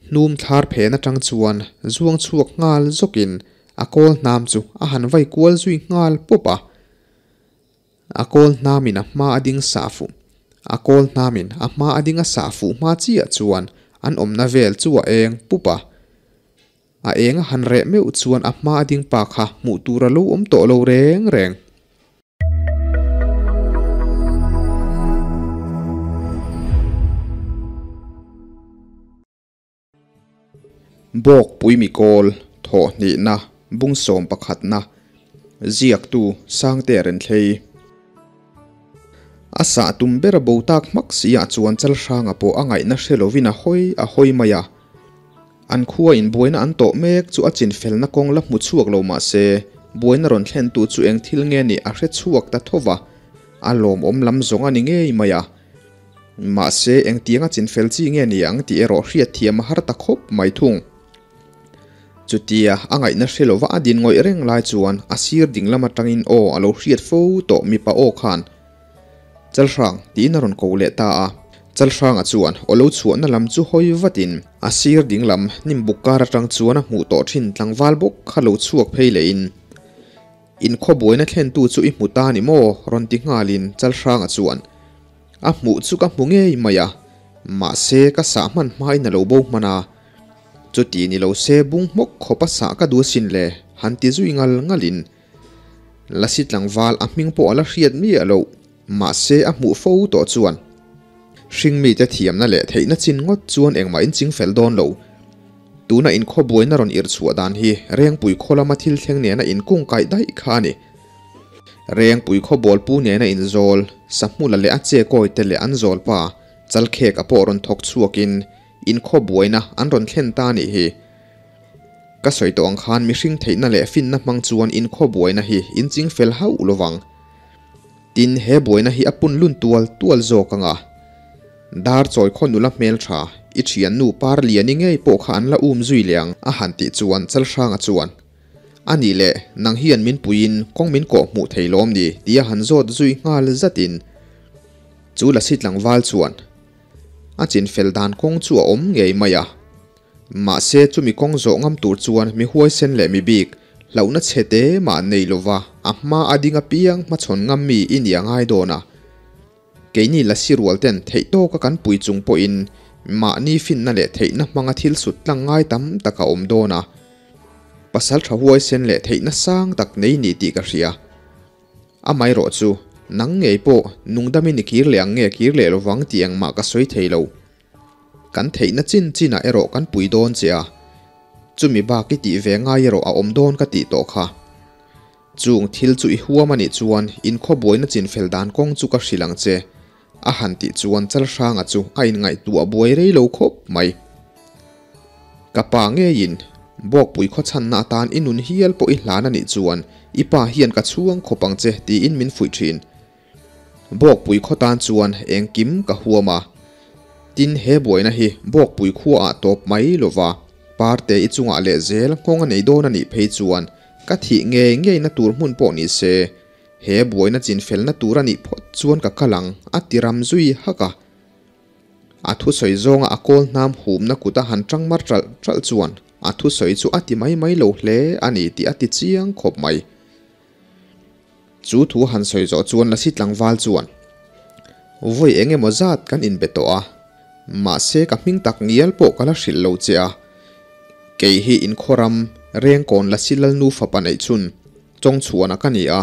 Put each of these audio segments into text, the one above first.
Hnum thlar phen atang chuan zuang chhuak nghal zawkin a kawl hnam chu a han vai kual zui nghal pawp a. A kawl hnamin a hma a ding sah fuh A kawl hnamin a hma a ding a sah fuh hma chiah chuan an awmna vel chu a eng pup a. A eng a han reh meuh chuan a hma a ding pa kha hmuh tur a lo awm tawh lo reng reng. Bawkpui mikawl thawhhnihna bung sawm pakhatna ziaktu Sangte Renthlei. A sah tum ber a bo tak hmak si ah chuan Chalhranga pawh a ngaihna hre lovin a hawi a hawi mai a. An khua in buaina an tawh mek chu a chinfelna kawng la hmu chhuak lo mah se, buaina rawn thlentu chu eng thil nge nih a hre chhuak ta tho va, a lawmawm lam zawng a ni ngei mai a. Mahse, engtianga chinfel chi nge ni ang tih erawh hriatthiam a har ta khawp mai thung. Chutia a ngaihna hre lova a din ngawih reng lai chuan a sir ding lam atangin aw a lo hriat fo tawh mipa aw khan Chalhrang tiin a rawn ko leh ta a. Chalhranga chuan aw lo chhuahna lam chu hawi vatin a sir ding lam hnim buk kar atang chuan a hmuh tawh thin tlangval bawk kha lo chhuak phei lehin Inkhaw buaina thlentu chu i hmu ta ni maw? rawn ti nghalin Chalhranga chuan A hmuh chu ka hmu ngei mai a, mahse ka sah hman hmain a lo bo hman a. Chuti ni lo se bung hmawk khawp a sah ka duh asin le, han ti zui ngal ngalin Lasi tlangval a hming pawh a la hriat miah loh, mahse a hmuh fo tawh chuan hringmite thiamna leh theihna chin ngawt chuan engmah in ching fel dawn lo. Tuna inkhaw buaina rawn irh chhuah dan hi Rengpui khaw lama thil thleng nena inkung kaih daih kha a ni. Rengpui khaw bawlpu nena inzawl, Sahmula leh a che kawite leh an zawlpa Chalkheka pawh rawn thawk chhuakin inkhaw buaina an rawn thlen ta a nih hi. Ka sawi tawh ang khan mihring theihna leh finna hmang chuan inkhaw buaina hi inching fel hauh lovang. Tin, he buaina hi a pun lun tual tual zawk ang a. Dar chawi khaw nula hmel tha, i thiannu par liani ngei pawh kha an la um zui leh ang a han tih chuan Chalhranga chuan, A nih leh, nang hian min puiin kawng min kawh hmuh thei lawm ni? tia han zawt zui nghal zatin chu Lasi tlangval chuan a chinfel dan kawng chu a awm ngei mai a. Mahse chumi kawng zawh ngam tur chuan mi huaisen leh mi bik, hlauhna chhe te mah nei lova a hma a ding apiang hmachhawn ngam mi i nih a ngai dawn a. Keini Lasi rual ten theih tawka kan pui chung pawhin mahni finna leh theihna hmanga thil sut tlang ngai tam tak a awm dawn a. Pasal tha huaisen leh theihna sang tak nei ni tih ka hria. Amaherawh chu, nang ngei pawh nungdamin i kir leh ang nge kir leh lovang tih engmah ka sawi thei lo. Kan theihna chin chinah erawh kan pui dawn che a, chumi bak i tih ve ngai erawh a awm dawn ka tih tawh kha. Chung thil chu i huam a nih chuan inkhaw buaina chinfel dan kawng chu ka hrilh ang che, a han tih chuan Chalhranga chu a inngaihtuah buai rei lo khawp mai. Ka pa ngeiin Bawkpui khawchhanna atan i nun hial pawh i hlan a nih chuan i pa hian ka chhuang khawp ang che tiin min fuih thin. Bawkpui khaw tan chuan engkim ka huam a, tin he buaina hi Bawkpui khuaah tawp mai lova Parte i chungah leh zel nghawng a nei dawn a nih phei chuan ka thih ngei ngeina tur hmun pawh ni se, he buaina chinfelna tur a nih phawt chuan ka kal ang a ti ram zui hak a. A thusawi zawnga a kawl hnam humna kut a han tang mar ṭalh ṭalh chuan a thusawi chu a ti mai mai lo hle a ni tih a ti chiang khawp mai. Chu thu han sawi zawh chuan Lasi tlangval chuan, Vawi eng emaw zat kan inbe tawh a, mahse ka hming tak ngial pawh ka la hrilh lo che a. Kei hi inkhawram Rengkawn Lasi Lalnu fapa neih chhun Chawngchhuana ka ni a,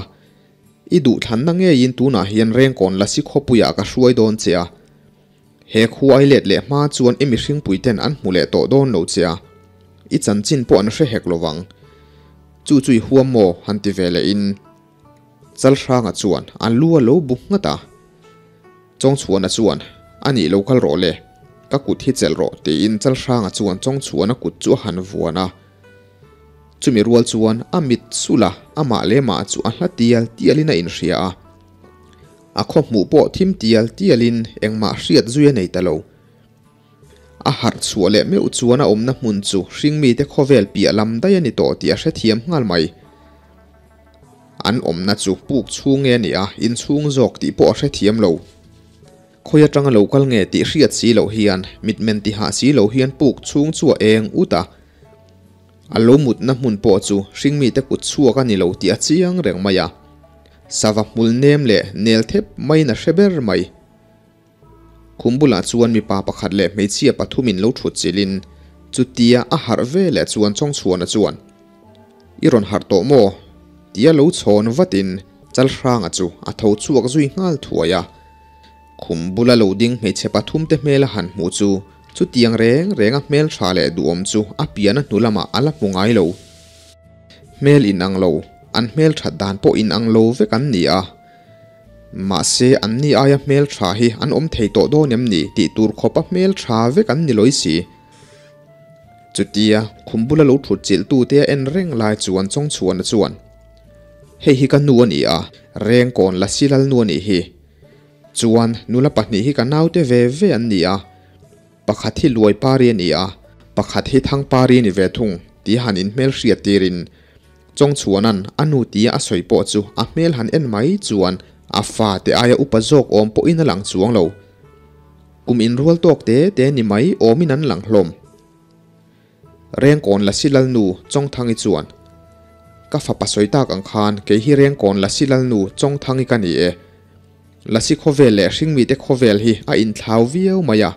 i duhthlanna ngeiin tunah hian Rengkawn Lasi khawpuiah ka hruai dawn che a. He khuai let leh hma chuan i mihringpuiten an hmu leh tawh dawn lo che a, i chanchin pawh an hre hek lo vang. Chu chu i huam maw? han ti ve leh in Chalhranga chuan a lu a lo bu nghat a. Chawngchhuana chuan, A nih lo kal rawh le, ka kut hi chelh rawh tiin Chalhranga chuan Chawngchhuana kut chu a han vuan a. Chumi rual chuan a mit sulh a, amah leh mah chu a hla tial tialin a inhria a. A khaw hmuh pawh thim tial tialin engmah hriat zui a nei ta lo. A harh chhuah leh meuh chuan a awmna hmun chu hringmite khawvel piah lam daih a ni tawh tih a hrethiam nghal mai. An awmna chu puk chhung nge a nih a, inchhung zawk tih pawh a hrethiam lo. Khawi atanga lo kal nge tih hriat si loh hian mitmen ti hah si lo hian puk chhung chu a eng ut a. A lo mutna hmun pawh chu hringmite kut chhuak a ni lo tih a chiang reng mai a. Sava hmul nem leh nel thep maiin a hre ber mai. Khum bulah chuan mipa pakhat leh hmeichhia pathumin lo thut chilhin chutia a harh ve leh chuan Chawngchhuana chuan, I rawn harh tawh maw? tia lo chhawn vatin Chalhranga chu a tho chhuak zui nghal thuai a. Khum bula lo ding hmeichhe pathumte hmel a han hmuh chu chutiang reng renga hmeltha leh duhawm chu a pian a hnu lamah a la hmu ngai lo. Hmel inang lo, an hmelthat dan pawh inang lo vek an ni a. Mahse, anni aia hmel tha hi an awm thei tawh dawn em ni tih tur khawpa hmel tha vek an ni lawi si. Chutia khum bula lo thut chilh tute a en reng lai chuan Chawngchhuana chuan, Hei hi ka nu a ni a, Rengkawn Lasi Lalnu a nih hi. Chuan nula pahnih hi ka naute ve ve an ni a, pakhat hi Luaipari a ni a, pakhat hi Thangpari a ni ve thung tih han inhmelhriat tirin Chawngchhuana'n a nu tia a sawi pawh chu a hmel han en mai chuan a fate aia upa zawk awm pawhin a lang chuang lo. Kum inrual tawk te te ni mai awmin an lang hlawm. Rengkawn Lasi Lalnu Chawngthangi chuan, Ka fapa sawi tak ang khan kei hi Rengkawn Lasi Lalnu Chawngthangi ka ni e. Lasi khawvel leh hringmite khawvel hi a inthlau viau mai a.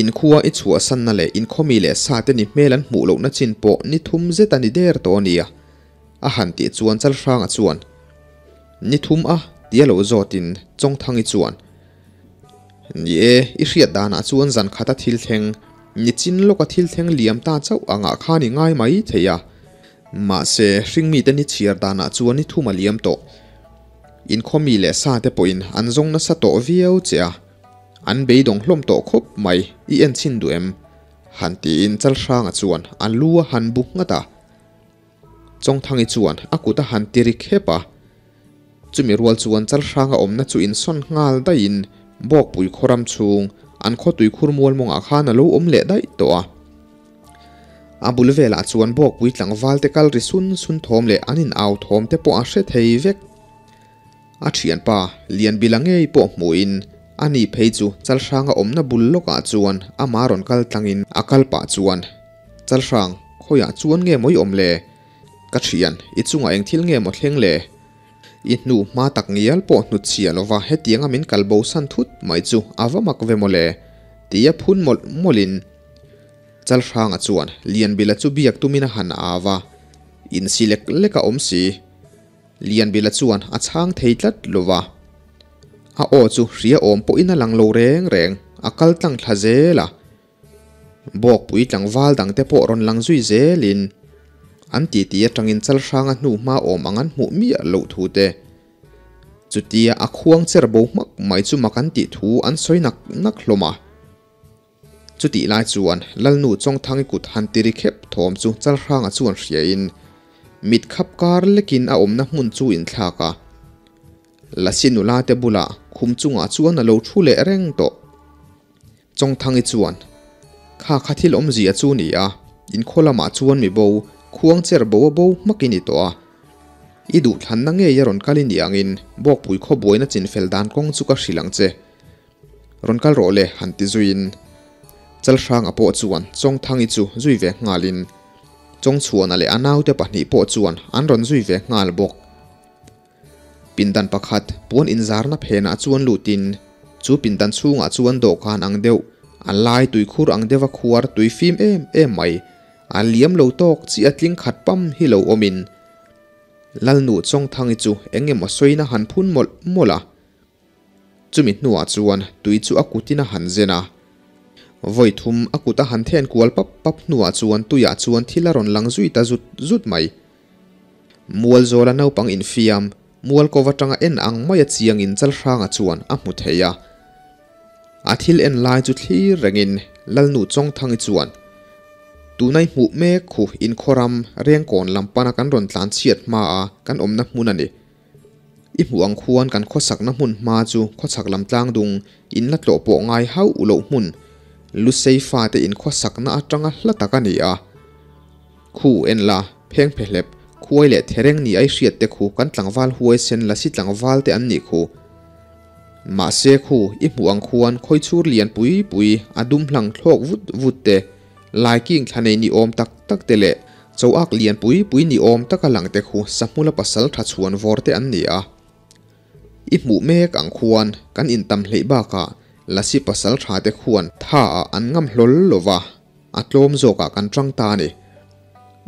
Inkhua i chhuahsanna leh inkhawmi leh sate ni hmel an hmuh lohna chin pawh ni thum zet a ni der tawh a nia, a han tih chuan Chalhranga chuan, Ni thum a? tia lo zawtin Chawngthangi chuan, Ni e, i hriat danah chuan zan khata thil thleng, ni chin lawka thil thleng liam ta chauh angah khan i ngai mai thei a. Mahse, hringmite ni chhiar danah chuan ni thum a liam tawh. Inkhawmi leh sate pawhin an zawng nasa tawh viau che a. An beidawng hlawm tawh khawp mai, i en chhin duh em? Han tiin Chalhranga chuan a lu a han bu nghat a. Chawngthangi chuan a kut a han ti ri khep a. Chumi rual chuan Chalhranga awmna chu insawn nghal daihin Bawkpui khawram chhung an khawtui khur mual mawngah khan a lo awm leh daih tawh a. A bul velah chuan Bawkpui tlangval te kal ri sun sun thawm leh an in au thawm te pawh a hre thei vek. A thianpa Lianbila ngei pawh hmuhin a ni phei chu Chalhranga awmna bul lawkah chuan ama rawn kal tlangin a kal pah chuan, Chalhrang, khawiah chuan nge maw i awm le? Ka thian, i chungah eng thil nge maw thleng le? I hnu hma tak ngial pawh hnut chhia lova hetianga min kal bosan thut mai chu a va mak ve maw le? tia phun mawlh mawlhin Chalhranga chuan Lianbila chu biak tumin a han au a, insi lek lek a awm si. Lianbila chuan a chhang thei tlat lo va. A aw chu hria awm pawhin a lang lo reng reng, a kal tlang thla zel a. Bawkpui tlangval dangte pawh rawn lang zui zelin an titi atangin Chalhranga hnu hma awm ang an hmuh miah loh thu te, chutia a khuang cher bo hmak mai chu mak an tih thu an sawi nak nak hlawm a. Chutih lai chuan Lalnu Chawngthangi kut han ti ri khep thawm chu Chalhranga chuan hriain mit khap kar lekin a awmna hmun chu inthlak a. Lasi nula te bulah khum chungah chuan a lo thu leh reng tawh. Chawngthangi chuan, Kha kha thil awmzia chu ni a, inkhaw lamah chuan mi bo, khuang cher bo a bo hmak i ni tawh a. I duhthlanna ngei a rawn kal i nih angin Bawkpui khaw buaina chinfel dan kawng chu ka hrilh ang che. Rawn kal rawh le, han ti zuiin Chalhranga pawh chuan Chawngthangi chu zui ve nghalin Chawngchhuana leh a naute pahnih pawh chuan an rawn zui ve nghal bawk. Pindan pakhat puan inzarna phenah chuan lutin chu pindan chhungah chuan dawhkan ang deuh, a lai tuikhur ang deuha khuar tui fim em em mai, a liam lo tawk chiah tling khat pam hi lo awmin Lalnu Chawngthangi chu eng emaw sawina han phun mawlh mawlh a. Chumi hnuah chuan tui chu a kutin a han zen a. Vawi thum a kut a han then kual pap pap hnuah chuan tuiah chuan thil a rawn lang zui ta zut zut mai. Mual zawla naupang infiam, mual ko atanga en ang maia chiangin Chalhranga chuan a hmu thei a. A thil en lai chu thlir rengin Lalnu Chawngthangi chuan, Tunai hmuh mek khu inkhawram Rengkawn lam pana kan rawn tlan chhiat hmaa kan awmna hmun a ni. I hmuh ang khuan kan khawsakna hmun hma chu khawchhak lam tlang dung in la tlawh pawh ngai hauh loh hmun Lusei fate in khawsakna atanga hla tak a ni a. Khu en la, pheng phe hlep, khuai leh thereng ni ai hriat te khu kan tlangval huai sen lasi tlangval te an nih khu. Mahse khu i hmuh ang khuan khawichhur lian pui pui a dum hlang thlawk vut vut te, laiking thla nei ni awm tak tak te leh choak lian pui pui ni awm taka lang te khu Sahmula pasal tha chhuan vawr te an ni a. I hmuh mek ang khuan kan intam hleih bakah Lasi pasal tha te khuan tha ah an ngam hlawl lo va, a tlawm zawkah kan tang ta a ni.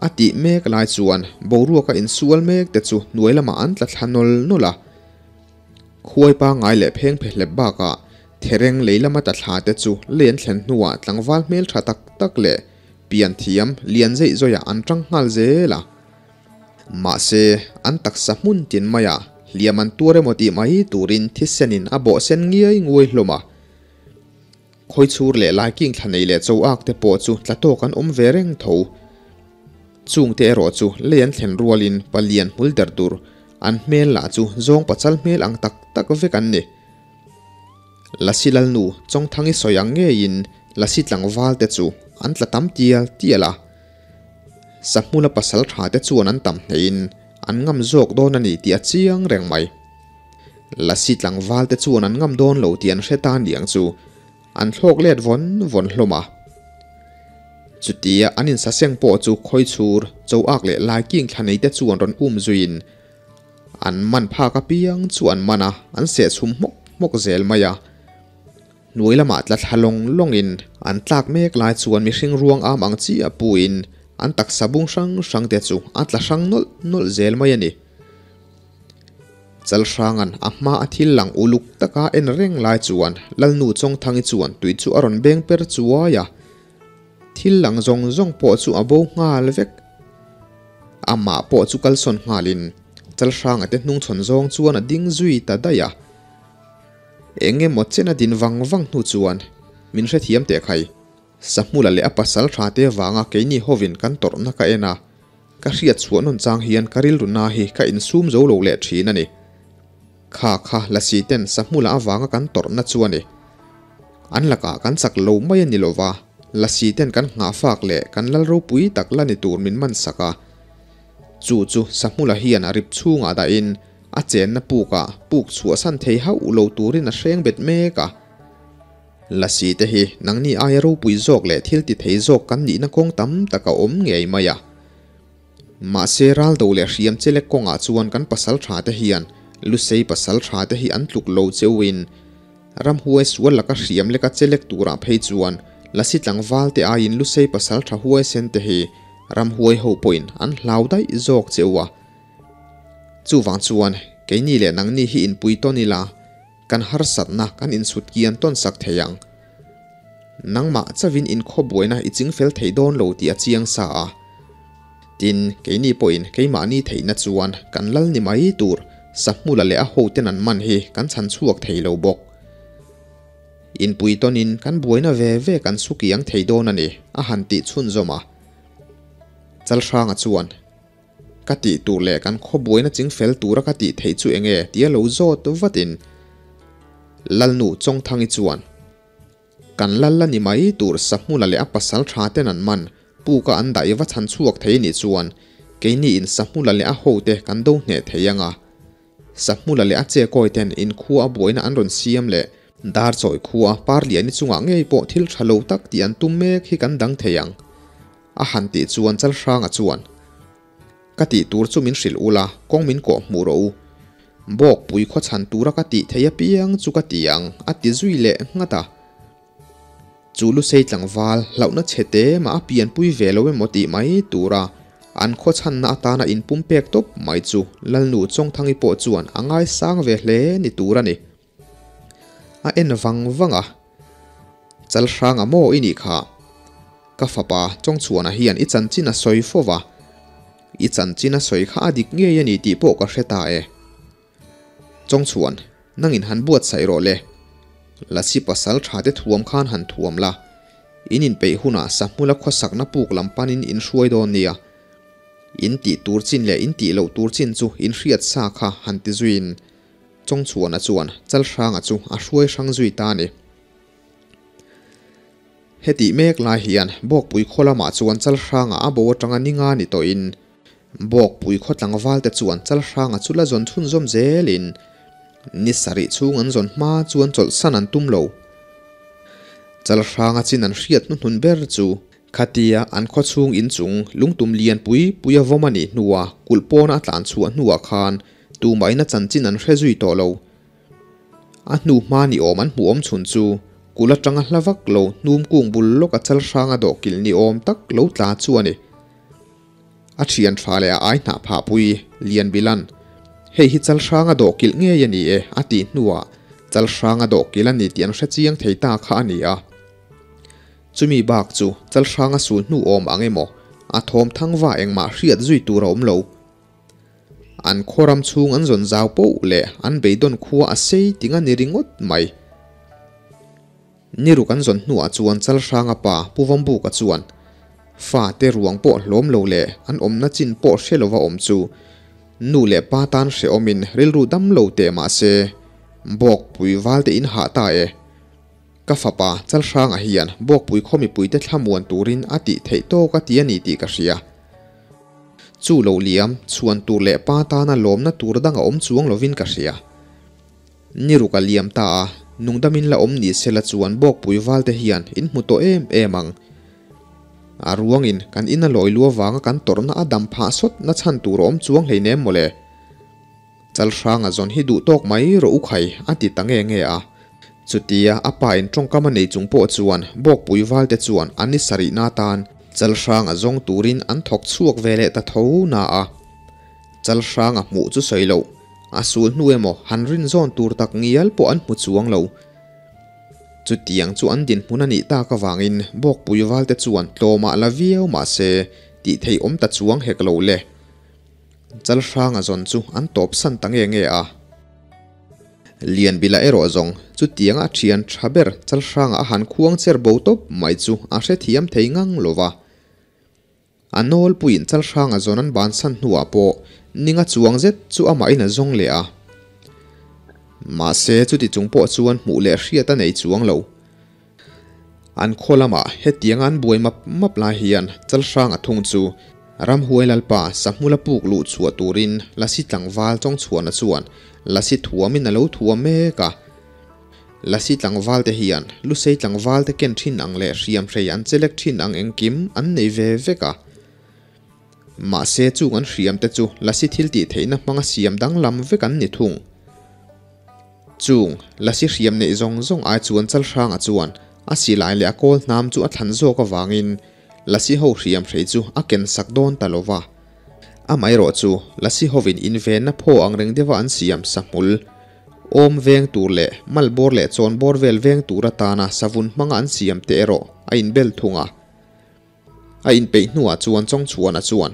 A tih mek lai chuan boruaka insual mek te chu hnuai lamah an tla thla nawl nawl a. Khuai pangngai leh pheng phe hlep bakah thereng lei lama tla thla te chu lei an thlen hnuah tlangval hmel tha tak tak leh pian thiam lian zeih zawiah an tang nghal zel a. Mahse, an taksa hmun tin maiah hliam an tuar emaw tih mai turin thisenin a bawh sen ngiai nguai hlawm a. Khawichhur leh laiking thla nei leh cho ak te pawh chu tla tawk an awm ve reng tho. Chungte erawh chu lei an thlen rualin palian hmul der tur an hmel lah chu zawng pachal hmel ang tak tak vek an ni. Lasi Lalnu Chawngthangi sawi ang ngeiin Lasi tlangval te chu an tla tam tial tial a. Sahmula pasal tha te chuan an tam hneihin an ngam zawk dawn a ni tih a chiang reng mai. Lasi tlangval te chuan an ngam dawn lo tih an hre ta niang chu an thlawk let vawn vawn hlawm a. Chutia an insaseng pawh chu khawichhur, choak leh laiking thla nei te chuan rawn um zuiin an man phak apiang chu an man a, an sehchhum hmawk hmawk zel mai a. Hnuai lamah tla thla lawng lawngin an tlak mek lai chuan mihring ruang am ang chiah puin an taksa bung hrang hrang te chu a tla hrang nawlh nawlh zel mai a ni. Chalhranga'n a hma a thil lang uluk taka en reng lai chuan Lalnu Chawngthangi chuan tui chu a rawn beng per chuai a, thil lang zawng zawng pawh chu a bo nghal vek. Amah pawh chu kalsawn nghalin Chalhranga te hnungchhawn zawng chuan a ding zui ta daih a. Eng emaw chen a din vang vang hnu chuan min hrethiam teh khai. Sahmula leh a pasal tha te vanga keini hovin kan tawrhna ka en a, ka hriat chhuah nawn chang hian ka rilru na hi ka insum zo lo leh thin a ni. Kha kha lasi ten Sahmula avanga kan tawrhna chu a ni. An lakah kan chak lo mai a ni lova, lasi ten kan nghahfak leh kan lal ropui tak la ni tur min man sak a. Chu chu Sahmula hian a rip chhungah dahin a chenna pukah puk chhuahsan thei hauh lo turin a hreng bet mek a. Lasi te hi nangni aia ropui zawk leh thil ti thei zawk kan nihna kawng tam tak a awm ngei mai a. Mahse raldo leh hriam chelek kawngah chuan kan pasal tha te hian Lusei pasal tha te hi an tluk lo cheuin ramhuai sual laka hriam leka chelek turah phei chuan Lasi tlangval te aiin Lusei pasal tha huaisen te hi ramhuai ho pawhin an hlau daih zawk cheu a. Chuvang chuan keini leh nangni hi inpui tawn ila. Kan harsatna kan insut kian tawn sak thei ang. Nangmah chauhin inkhaw buaina i ching fel thei dawn lo tih a chiang sa a. Tin, keini pawhin keimahni theihna chuan kan lal ni mai tur Sahmula leh a hoten an man hi kan chhan chhuak thei lo bawk. Inpui tawnin kan buaina ve ve kan su kiang thei dawn a ni, a han tih chhunzawm a. Chalhranga chuan. Ka tih tur leh kan khaw buaina ching fel tura ka tih theih chu enge tia lo zawt vatin Lalnu Chawngthangi chuan kan lal la ni mai tur Sahmula leh a pasal tha ten an man puka an daih va chhan chhuak thei nih chuan keini in Sahmula leh a hote kan do hneh thei anga Sahmula leh a chekawi ten in khua a buaina an rawn siam leh dar chawi khua Parliani chungah ngei pawh thil tha lo tak tih an tum mek hi kan dang thei ang. A han tih chuan Chalhranga chuan, Ka tih tur chu min hrilh ula, kawng min kawh hmuh rawh u. Bawkpui khaw chhan tura ka tih thei apiang chu ka ti ang, a ti zui leh nghat a. Chu Lusei tlangval hlauhna chhe te mah a pianpui ve lo emaw tih mai tura an khaw chhanna atana inpum pek tawp mai chu Lalnu Chawngthangi pawh chuan a ngaisang ve hle ni tur a ni. A en vang vang a, Chalhranga maw i nih kha? Ka fapa Chawngchhuana hian i chanchin a sawi fo va, i chanchin a sawi kha a dik ngei a ni tih pawh ka hre ta e. Chawngchhuan, nangin han buatsaih rawh le. Lasi pasal tha te thuam khan han thuam la, in inpeih hunah Sahmula khawsakna puk lam panin in hruai dawn nia. In tih tur chin leh in tih loh tur chin chu in hriat sa kha han ti zuiin Chawngchhuana chuan Chalhranga chu a hruai hrang zui ta a ni. Hetih mek lai hian Bawkpui khaw lamah chuan Chalhranga a bo atanga ni nga ni tawhin Bawkpui khaw tlangvalte chuan Chalhranga chu la zawn chhunzawm zelin Ni sarih chhung an zawn hma chuan chawlhsan an tum lo. Chalhranga chin an hriat hnuhnun ber chu khatia an khaw chhung inchung lungtum lian pui pui a vawm a nih hnua kulh pawna a tlan chhuah hnuah khan tumahin a chanchin an hre zui tawh lo. A hnu hma ni awm an hmuh awm chhun chu kulh atanga hla vak lo hnum kung bul lawk a chalhranga dawhkilh ni awm tak lo tla chu a ni. A thian tha leh a ai hnah phah pui Lian Bilan, Hei hi Chalhranga dawhkilh ngei a ni e, a tih hnuah Chalhranga dawhkilh a ni tih an hre chiang thei ta kha a ni a. Chumi bak chu Chalhranga sul hnu awm ang emaw, a thawm thangva engmah hriat zui tur a awm lo. An khaw ram chhung an zawn zau poh leh an beidawn khua a sei ting a ni ringawt mai. Ni ruk an zawn hnuah chuan Chalhranga pa Pu Vawmbuka chuan fa te ruang pawh hlawm lo leh an awmna chin pawh hre lova awm chu nu leh pa tan hrehawmin rilru dam lo teh mah se Bawkpui val te in hah ta e. Ka fapa Chalhranga hian Bawkpui khaw mipuite thlamuan turin a tih theih tawk a ti a ni tih ka hria. Chu lo liam chhuan tur leh pa tana lawmna tur dang a awm chuang lovin ka hria. Ni ruk a liam ta a, nungdamin la awm ni sela chuan Bawkpui valte hian in hmu tawh em em ang. A ruangin kan ina lawi lu avanga kan tawrhna a dam phah sawt na chhan tur a awm chuang hleinem mawle. Chalhranga zawn hi duh tawk mai rawh u khai a ti ta nge nge a. Chutia a pa in tawngkam a nei chung pawh chuan Bawkpui valte chuan an ni sarihna atan Chalhranga zawng turin an thawk chhuak ve leh ta tho na a. Chalhranga hmuh chu sawi loh. A sul hnu emaw han rin zawn tur tak ngial pawh an hmu chuang lo. Chutiang chu an dinhmun a nih tak avangin Bawkpui valte chuan tlawmah la viau mah se tih theih awm ta chuang hek lo le. Chalhranga zawn chu an tawpsan ta nge nge a. Lianbila erawh zawng chutianga a thian tha ber Chalhranga a han khuang cher bo tawp mai chu a hrethiam thei ngang lo va. A nawlpuiin Chalhranga zawn an bansan hnuah pawh ninga chuang zet chu amahin a zawng leh a. Mahse chuti chung pawh chuan hmuh leh hriat a nei chuang lo. An khaw lamah hetianga an buai map map lai hian Chalhranga thung chu Ramhuai Lalpa Sahmula puk luh chhuah turin Lasi tlangval Chawngchhuana chuan Lasi thuamin a lo thuam mek a. Lasi tlangval te hian Lusei tlangval te ken thin ang leh hriamhrei an chelek thin ang engkim an nei ve vek a. Mahse chung an hriam te chu Lasi thil tih theihna hmanga siam danglam vek an ni thung. Chung Lasi hriam neih zawng zawng ai chuan Chalhranga chuan a silai leh a kawl hnam chu a thlan zawk avangin Lasi ho hriamhrei chu a ken sak dawn ta lo va. Amaherawh chu Lasi hovin invenna phaw ang reng deuha an siam sahmul Awm veng tur leh malbawr leh chawnbawr vel veng tur atana savun hmanga an siam te erawh a inbel thung a. A inpeih hnuah chuan Chawngchhuana chuan,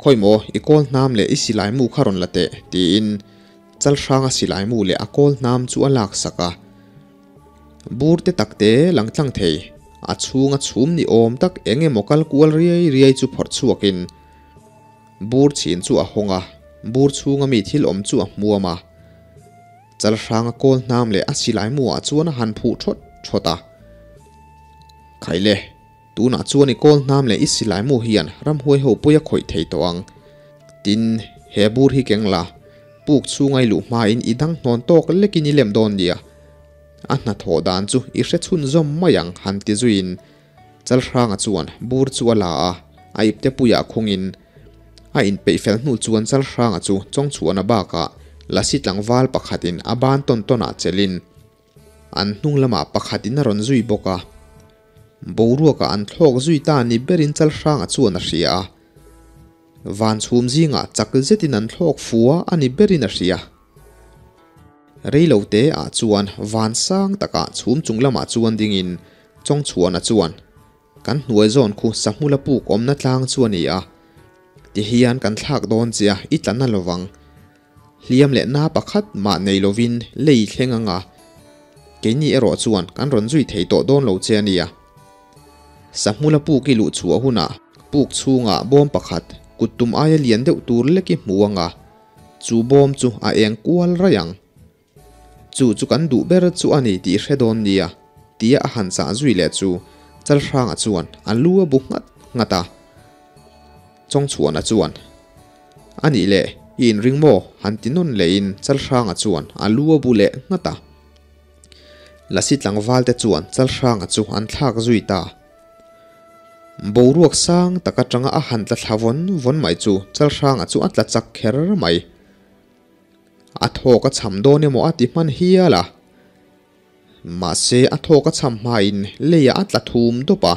Khawi maw, i kawl hnam leh i silai mu kha rawn la teh, tiin Chalhranga silai mu leh a kawl hnam chu a laksak a. Bur te tak te lang tlang thei, a chhunga chhum ni awm tak eng emaw kal kual riai riai chu phawrh chhuakin, Bur chhin chu a hawng a, bur chhunga mi thil awm chu a hmuam a. Chalhranga kawl hnam leh a silai muah chuan a han phuh thawt thawt a. Khaile, tunah chuan i kawl hnam leh i silai mu hian ramhuai ho pawi a khawih thei tawh ang. Tin, he bur hi keng la, puk chhunga i luh hmain i dang hnawn tawk lekin i lem dawn nia. A hnathawh dan chu i hre chhunzawm mai ang han ti zuiin Chalhranga chuan bur chu a la a, a ipte puiah khungin a inpeih fel hnu chuan Chalhranga chu Chawngchhuana bakah Lasi tlangval pakhatin a ban tawn tawnah chelhin an hnung lamah pakhatin a rawn zui bawk a. Boruakah an thlawk zui ta ni berin Chalhranga chuan a hria a. Van chhum zingah chak zetin an thlawk fua a ni berin a hria. Reilo te ah chuan van sang takah chhum chung lamah chuan dingin Chawngchhuana chuan, Kan hnuai zawn khu Sahmula puk awmna tlang chu a ni a, tihian kan thlak dawn che a, i tla na lovang. Hliam leh na pakhat mah nei lovin lei thleng anga, keini erawh chuan kan rawn zui thei tawh dawn lo che a nia. Sahmula puk i luh chhuah hunah puk chhungah bawm pakhat kut tum aia lian deuh tur lek i hmu anga, chu bawm chu a eng kual raih ang. Chu chu kan duh ber chu a ni tih hre dawn nia, tia a han chah zui leh chu Chalhranga chuan a lu a bu nghat nghat a. Chawngchhuana chuan, A nih leh, I inring maw? Han ti nawn lehin Chalhranga chuan a lu a bu leh nghat a. Lasi tlangvalte chuan Chalhranga chu an thlak zui ta. Boruak sang tak atanga a han tla thla vawn vawn mai chu Chalhranga chu a tla chak kher mai. A thawk a cham dawn emaw a ti hman hial a. Mahse a thawk a cham hmain leiah a tla thum dawp a,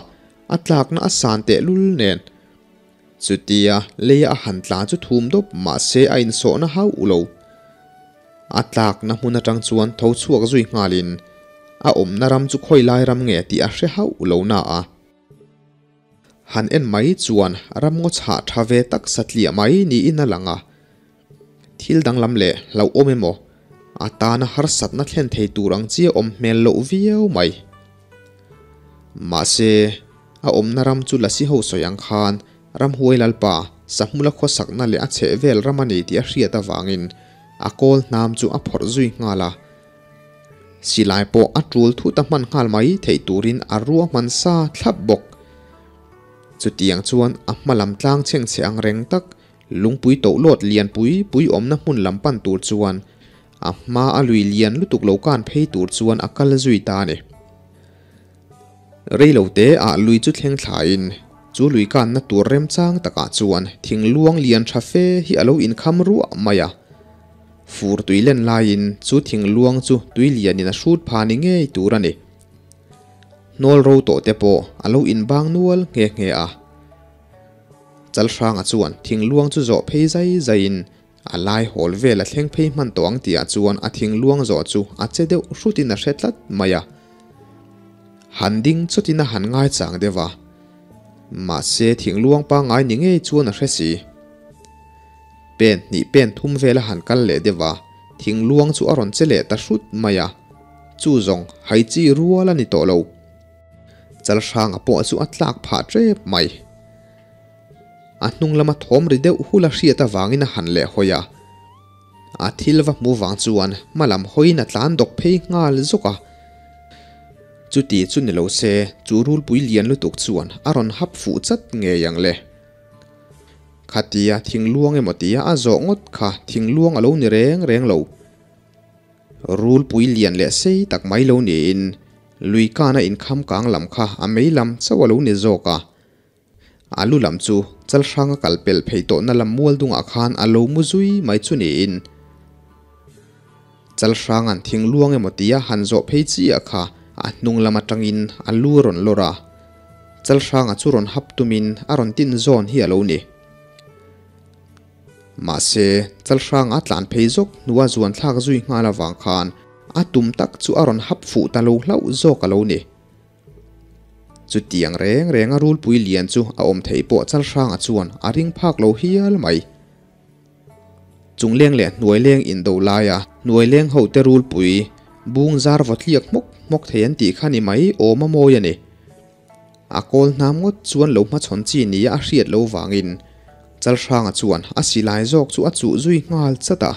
a tlakna a san tehlul nen. Chutia leia a han tla chu thum dawp mahse a insawhna hauh lo. A tlakna hmun atang chuan tho chhuak zui nghalin a awmna ram chu khawi lai ram nge tih a hre hauh lo na a. Han en mai chuan ram ngaw chhah tha ve tak satliah mai niin a lang a. Thil danglam leh hlauhawm emaw a tana harsatna thlen thei tur ang chi a awm hmel loh viau mai. Mahse, a awmna ram chu Lasi ho sawi ang khan Ramhuai Lalpa Sahmula khawsakna leh a chheh vel ram a ni tih a hriat avangin a kawl hnam chu a phawrh zui nghal a. Silai pawh a tul thut a hman nghal mai theih turin a ruahman sa thlap bawk. Chutiang chuan a hma lam tlang chhengchhe ang reng tak Lungpui tohlawt lian pui pui awmna hmun lam pan tur chuan a hma a lui lian lutuk lo kan phei tur chuan a kal zui ta a ni. Rei lo te ah lui chu thleng thlain chu lui kanna tur remchang takah chuan thing luang lian tha fe hi a lo inkham ruah mai a. Fur tui len laiin chu thing luang chu tui lianin a hrut pha ni ngei tur a ni. Hnawl ro tawh te pawh a lo inbang nual nghe nghe a. Chalhranga chuan thingluang chu zawh phei zai zaiin a lai hawl vel a thleng phei hman tawh ang tihah chuan a thingluang zawh chu a che deuh hrutin a hre tlat mai a. Han ding chawtin a han ngaichang deuh a, mahse thingluang pangngai ni ngei chuan a hre si. Pen hnih pen thum vel a han kal leh deuh a, thingluang chu a rawn che leh ta hrut mai a, chu zawng hai chi rual a ni tawh lo. Chalhranga pawh chu a tlak phah tep mai. A hnung lama thawm ri deuh hul a hriat avangin a han leh hawi a. A thil va hmu vang chuan hma lam hawiin a tlan dawk phei nghal zawk a. Chuti chu ni lo se chu rulpui lian lutuk chuan a rawn hap fuh chat ngei ang le. Khatia thingluang emaw tia a zawh ngawt kha thingluang a lo ni reng reng lo. Rulpui lian leh sei tak mai lo niin lui kana inkham kang lam kha a mei lam chauh a lo ni zawk a. A lu lam chu Chalhranga kal pel phei tawhna lam mual dungah khan a lo mu zui mai chu niin Chalhranga'n thing luang emaw tia han zawh phei chiah kha a hnung lam atangin a lu a rawn lawr a. Chalhranga chu rawn hap tumin a rawn tin zawn hi a lo ni. Mahse, Chalhranga tlan phei zawk hnua zuan thlak zui nghal avang khan a tum tak chu a rawn hap fuh ta lo hlauh zawk a lo ni. Chutiang reng renga rulpui lian chu a awm theih pawh Chalhranga chuan a ring phak lo hial mai. Chungleng leh hnuaileng indo laia hnuaileng hote rulpui bung zar vawtliak hmawk hmawk thei an tih kha ni mai awm a mawi a ni. A kawl hnam ngawt chuan lo hmachhawn chi nia a hriat lo vangin Chalhranga chuan a silai zawk chu a chuh zui nghal chat a.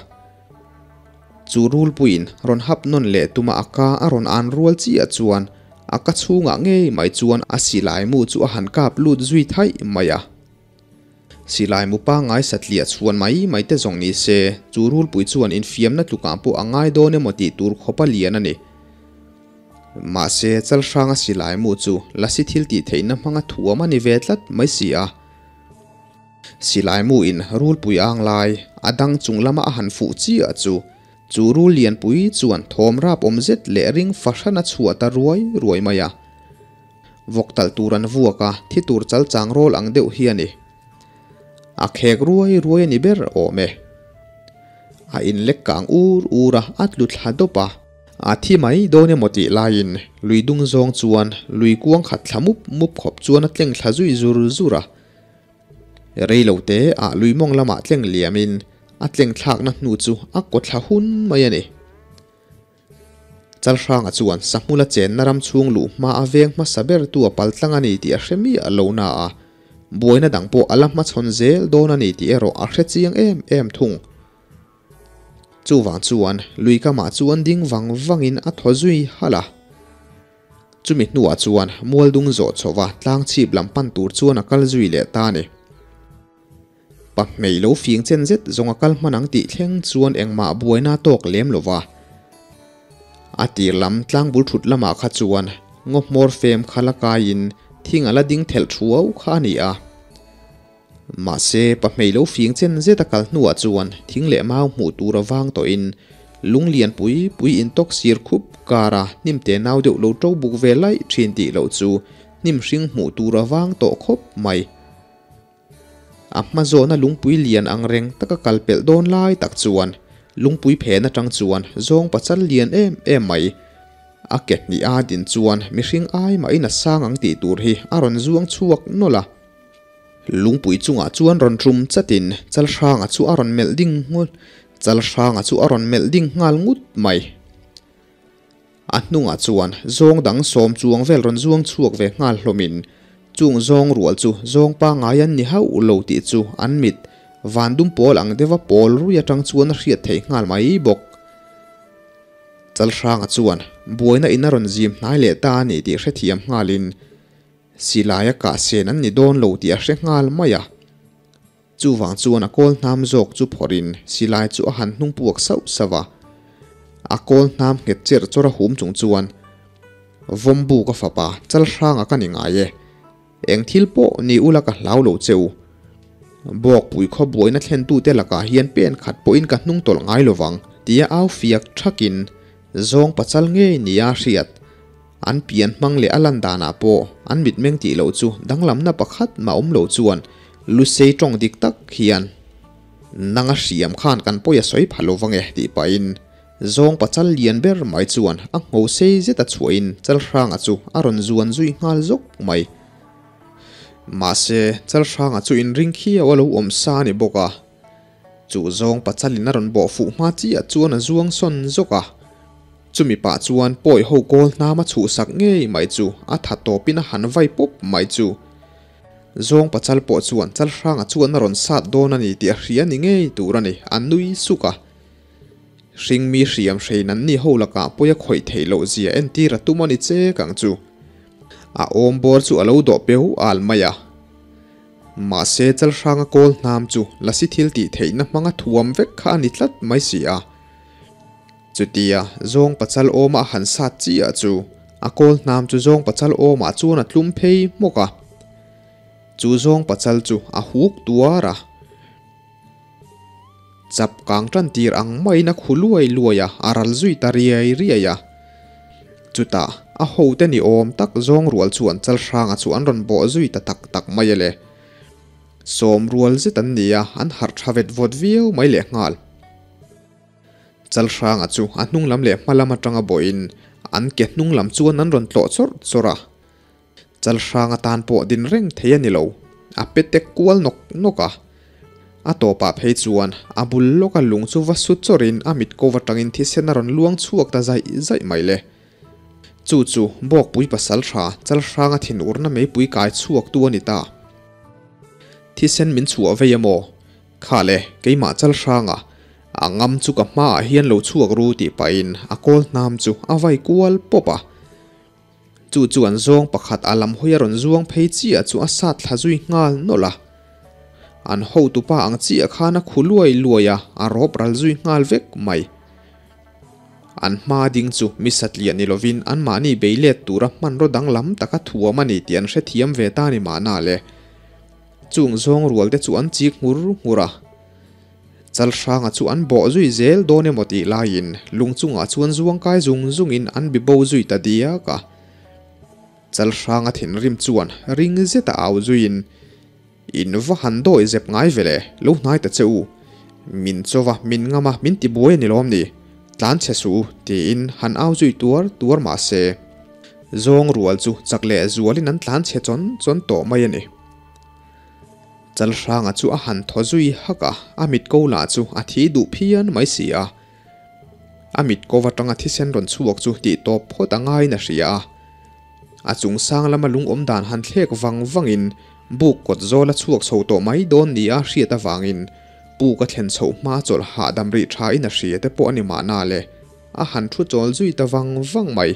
Chu rulpuiin rawn hap nawn leh tuma a ka a rawn an rual chiah chuan a ka chhungah ngei mai chuan a silai mu chu a han kap lut zui thaih mai a. Silai mu pangngai satliah chhuan mai mai te zawng ni se, chu rulpui chuan infiamna tlukah pawh a ngai dawn emaw tih tur khawpa lian a ni. Mahse, Chalhranga silai mu chu lasi thil tih theihna hmanga thuam a ni ve tlat mai si a. Silai mu in rulpui ang lai a dang chung lama a han fuh chiah chu, chu rul lianpui chuan thawm rap awm zet leh ring fahran a chhuah ta ruai ruai mai a. Vawk talh tur an vuak a, thi tur chal chang rawl ang deuh hi a ni. A khek ruai ruai a ni ber awm e. A inlek kang ur ur a, a tlu thla dawp a. A thi mai dawn emaw tih laiin lui dung zawng chuan lui kuang khat thla mup mup khawp chuan a tleng thla zui zur zur a. Rei lo te ah lui mawng lamah tleng liamin a tleng thlakna hnu chu a kaw thla hun mai a ni. Chalhranga chuan Sahmula chenna ram chhung luh hma a veng hmasa ber tu a pal tlang a ni tih a hre miah lo na a, buaina dang pawh a la hmachhawn zel dawn a ni tih erawh a hre chiang em em thung. Chuvang chuan lui kamah chuan ding vang vangin a thaw zui halh a. Chumi hnuah chuan mual dung zawh chhoh va tlang chhip lam pan tur chuan a kal zui leh ta a ni. Pahmei lo fing chen zet zawng a kal hman ang tih thleng chuan engmah buaina a tawk lem lo va. A tir lam tlangbul thut lamah kha chuan ngaw hmawr fem kha la kaiin thing a la ding thelh thuau kha a ni a. Mahse, pahmei lo fing chen zet a kal hnuah chuan thing leh mau hmuh tur a vang tawhin lung lian pui pui intawk sir khup kara hnim te nau deuh lo to buk ve laih thin tih loh chu hnim hring hmuh tur a vang tawh khawp mai. A hma zawhna lungpui lian ang reng taka kal pelh dawn lai tak chuan lungpui phen atang chuan zawng pachal lian em em mai a ke hnih a din chuan mihring ai mahin a sang ang tih tur hi a rawn zuang chhuak nawlh a. Lungpui chungah chuan rawn tum chatin Chalhranga chu a rawn melh ding nghut Chalhranga chu a rawn melh ding nghal ngut mai. A hnungah chuan zawng dang sawm chuang vel rawn zuang chhuak ve nghal hlawmin chung zawng rual chu zawng pangngai an ni hauh lo tih chu an mit van dum pawl ang deuha pawl rui atang chuan a hriat theih nghal mai bawk. Chalhranga chuan buaina in a rawn zim hnai leh ta a ni tih hrethiam nghalin silaia kah sen an ni dawn lo tih a hre nghal mai a. Chuvang chuan a kawl hnam zawk chu phawrhin silai chu a han hnung puak sauh sauh a. A kawl hnam nghet cherh chawr a hum chung chuan, Vawmbu ka fapa, chal hranga ka ni ngai e. Eng thil pawh ni ula ka hlau lo che u. Bawkpui khaw buaina thlentute lakah hian pen khat pawhin ka hnung tawlh ngai lovang, tia au fiak thakin zawng pachal ngei nia hriat. An pian hmang leh a lan danah pawh an mitmeng tih loh chu danglamna pakhat mah awm lo chuan Lusei tawng dik tak hian nanga hriam khan kan pawi a sawi pha lo vang e tih pahin zawng pachal lian ber mai chuan a ngho sei zet a chhuahin Chalhranga chu a rawn zuan zui nghal zawk mai. Mahse, Chalhranga chu inring khiau a lo awm sa a ni bawk a. Chu zawng pachalin a rawn bawh fuh hma chiah chuan a zuang sawn zawk a. Chumi pah chuan pawi ho kawl hnam a chhuhsak ngei mai chu a tha tawpin a han vai pawp mai chu. Zawng pachal pawh chuan Chalhranga chuan a rawn sat dawn a ni tih a hria ni ngei tur a ni, a nui suk a. Hringmi hriam hrein an ni ho lakah pawi a khawih theih loh zia entir a tum a ni chek ang chu. A awm bawr chu a lo dawh peu al mai a. Mahse Chalhranga kawl hnam chu lasi thil tih theihna hmanga thuam vek kha a ni tlat mai si a. Chutia zawng pachal awma a han sat chiah chu a kawl hnam chu zawng pachal awmah chuan a tlum phei hmawk a. Chu zawng pachal chu a huk tuar a. Chap kang tan tir ang maiin a khu luai luai a, a ral zui ta riai riai a. Chutah a hote ni awm tak zawng rual chuan Chalhranga chu an rawn bawh zui ta tak tak mai a le. Sawm rual zet an ni a, an harh tha vet vawt viau mai lehnghal. Chalhranga chu a hnung lam leh hma lam atanga bawhin an ke hnung lam chuan an rawn tlawh chawrh chawrh a. Chalhranga tan pawh din reng thei a ni lo, a pe tek kual nawk nawk a. A tawpah phei chuan a bul lawka lung chu va su chawrhin a mit ko atangin thisen a rawn luang chhuak ta zaih zaih mai le. Chu chu Bawkpui pasal tha Chalhranga thinurna meipui kai chhuaktu a ni ta. Thisen min chhuah vei a maw? Kha le, keimah Chalhranga, a ngam chu ka hmaah hian lo chhuak ru tih pahin a kawl hnam chu a vai kual pawp a. Chu chuan zawng pakhat a lam hawi a rawn zuang phei chiah chu a sat thla zui nghal nawlh a. An hotupa ang chiah khan a khu luai luai a, a rawp ral zui nghal vek mai. An hma ding chu mi satliah ni lovin anmahni bei let tura hmanraw danglam taka thuam a ni tih an hrethiam ve ta ni mahna le. Chung zawng rual te chu an chik nghur nghur a. Chalhranga chu an bawh zui zel dawn emaw tih laiin lung chungah chuan zuang kai zung zungin an bi bo zui ta diak a. Chalhranga thinrim chuan ring zeta au zuiin, In va han dawi zep ngai ve le, lo hnai ta che u. Min chawva min ngam a, min ti buai a ni lawm ni? Tlan chhe suh u, tiin han au zui tuar tuar mah se. Zawng rual chu chak leh zualin an tlan chhe chawn chawn tawh mai a ni. Chalhranga chu a han thaw zui hak a, a mit ko lah chu a thi duh phian mai si a. A mit ko atanga thisen rawn chhuak chu tih tawp phawt a ngaiin a hria a. A chung sang lama lung awm dan han thlek vang vangin buk kawt zawl a chhuak chho tawh mai dawn nia hriat avangin puk a thlen chhoh hma chawlh hahdam rih thain a hria te pawh a ni mahna le, a han thu chawl zui ta vang vang mai.